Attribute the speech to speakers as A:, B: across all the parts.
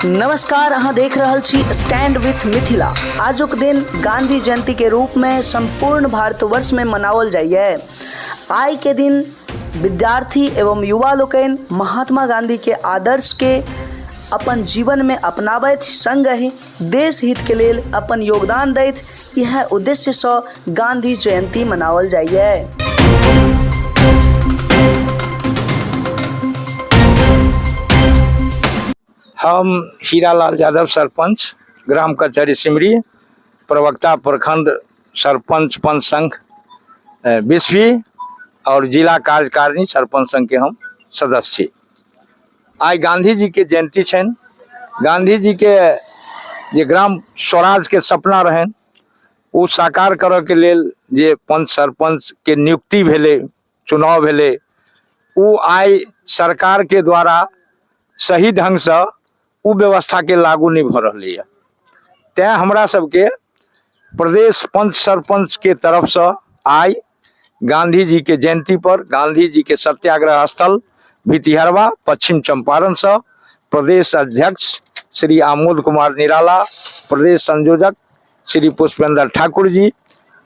A: नमस्कार, अहाँ देख रहल छी स्टैंड विथ मिथिला। आजुक दिन गांधी जयंती के रूप में संपूर्ण भारतवर्ष में मनावल जाइए। आइ के दिन विद्यार्थी एवं युवा लोकनि महात्मा गांधी के आदर्श के अपन जीवन में अपनाबथि, संगहि देश हित के लेल अपन योगदान दैथ, इएह उद्देश्यसँ गांधी जयंती मनावल जाइए।
B: हम हीरालाल यादव, सरपंच, ग्राम कचहरी सिमरी, प्रवक्ता प्रखंड सरपंच पंच संघ बिस्फी और जिला कार्यकारिणी सरपंच संघ के हम सदस्य छी। आइ गांधी जी के जयंती छनि। गांधी जी के जे ग्राम स्वराज के सपना रहनि, ओ साकार करऽ के लेल जे पंच सरपंच के नियुक्ति भेलै, चुनाव भेलै, ओ आइ सरकार के द्वारा सही ढङ्गसँ ओ व्यवस्थाके लागू नहि भऽ रहलैए। तैँ हमरा सबके प्रदेश पंच सरपंचके तरफसँ आइ गांधी जी के जयंती पर गांधी जी के सत्याग्रह स्थल भितिहरवा पश्चिम चंपारण से प्रदेश अध्यक्ष श्री आमोद कुमार निराला, प्रदेश संयोजक श्री पुष्पेंद्र ठाकुर जी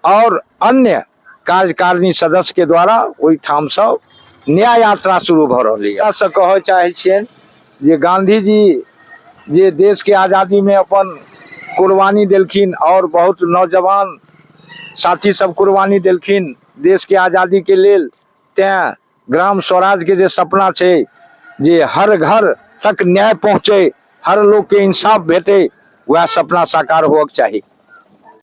B: और अन्य कार्यकारिणी सदस्य के द्वारा ओहिठामसँ न्याय यात्रा शुरू भऽ रहल यऽ। से कहऽ चाहै छियनि जे गांधी जी जे देशके आज़ादीमे अपन कुर्बानी देलखिन और बहुत नौजवान साथी सब कुर्बानी देलखिन देशके आज़ादीके लेल, तैँ ग्राम स्वराजके जे सपना छै जे हर घर तक न्याय पहुँचै, हर लोकके इंसाफ भेटै, वएह सपना साकार होबक चाही।